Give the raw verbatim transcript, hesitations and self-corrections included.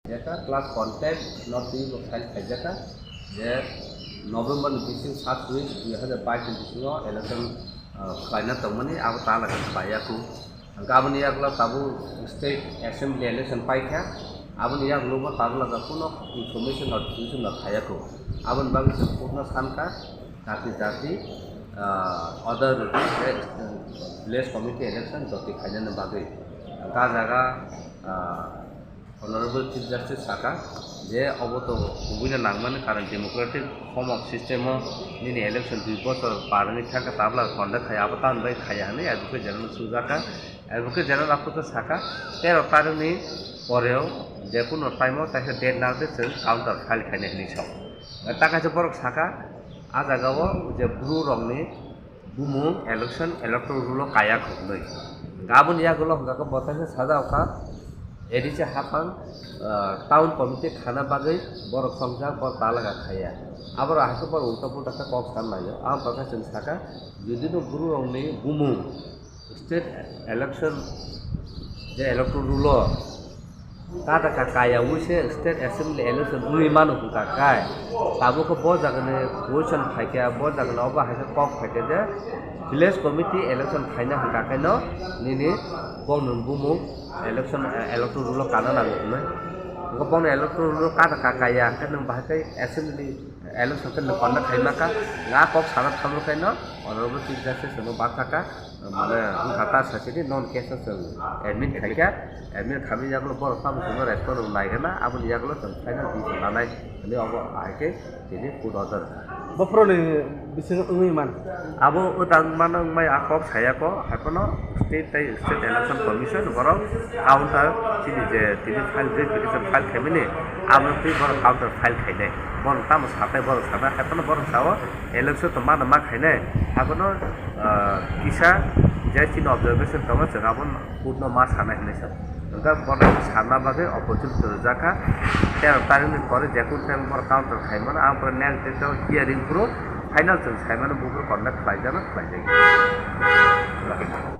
Jaka plus contempt of court bo file khaijaka je November ni bising sat tarik dui hazar bais ni bisingo election, ah, khlaina tongmani abo ta laga khlaiya kho. Hwnkhe aboni yagulo tabuk state assembly election paikha, aboni yagulo bo tabuk laga kuno information notification no khaiya kho. Aboni bagwi chwng court no sankha jati jati, ah, order, eh, village committee election joti khainani bagwi. Hwnkhe ah jaga, ah, Honorable Chief Justice saka je obo to kubui no nangmani, karon democratic form of system o nini election dui bochor par wngwi thangkha, tabla conduct khai abo tamni bai khaiya hwnwi Advocate General sujaka. Advocate General aphuto saka tero tarikni poreo jekunu time o kaisa date narwkhe chwng counter file khainai hwnwi sao. Takaisa borok saka ah jagao je bru rokni bumung election electoral roll o kaya khoknwi. Aboni yagulo hwnkha khe bo kaisa sajak kha A D C haphang, ah, town committee khana bagwi borok chongjak, borok talaga khaiya. Aborok hai khe borok ulta pulta khe kok san laio. Ang tongkha chwng sakha, jodi no bru rokni bumung state election je electoral roll o kada ka kaya wise state assembly election wngwi mano hwnkha kai. Tabuk khe bo jagani question phaikha, bo jagani obo hai khe kok phaikha je village committee election khaina hwnkha khe no nini bongni bumung election, eh, electoral roll o kana nango hwnwi. Hwnkhe bongni electoral roll o kada ka kaya khe nwng bahai khe assembly election khe nwng conduct khai maka, nga kok sana thamrwkhaino honorable chief justice no bathaka, mane wngkha ta sasidi non case no chwng admit khaikha, admit khamni yagulo borok tamo chwngno respond rw naigana, aboni yagulo chwng final decision lanai hwnwi obo ahai khe tini court order. Bophoroni bisingo wngwi man. Abo wngtang mano wngmai a kok sayako, haiphano state tei state election commission borok counter chini je tini file, je petition file khaimani, abo twi borok counter file khainai. Borok tamo satai borok sana, haiphano borok sao election to mano ma khainai. Abono, ah, kisa je chini observation tongo, chwng abono court no ma sanai hinwi sa. Hwnkhe borok sana bagwi opportunity rwjakha. Tei tarikni pore jekun time borok counter khaimano, ang pore next date o hearing phuru final chwng saimano, buphuru conduct khlaijano khlaijagwi.